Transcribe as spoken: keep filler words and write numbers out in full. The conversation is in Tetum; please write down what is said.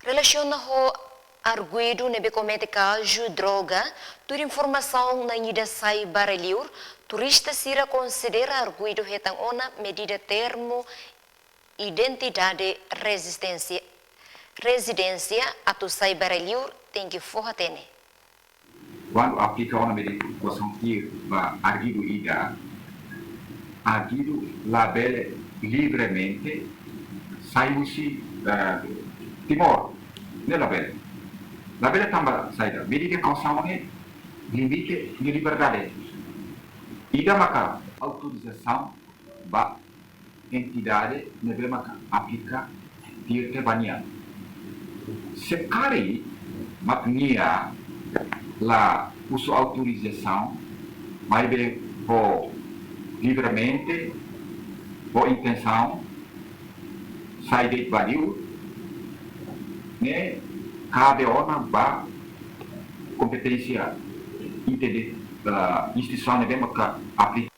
Relasiona ho arguidu ne'ebé komete kazu droga, tuir informasaun na'in ida sai ba rai-li'ur, turista sira konsidera arguidu hetan ona medida termu identidade rezisténsia, rezidénsia atu sai ba rai-li'ur tenke fó hatene. Kuandu aplika ona medida konservasaun tuir ba arguidu ida, arguidu labele livremente sai husi, eh, Timor, ne'e labele. Labele tanba saida? Medida kausaun ne'e limite nia liberdade. Ida maka autorizasaun ba entidade ne'ebé maka aplika tuir te ba nia. Se karik mak nia la husu autorizasaun, maibé ho livremente, ho intensaun, sai de'it ba li'ur, ne'e kabe ona ba kompeténsia, entende, ah, instituisaun ne'ebé maka aplika.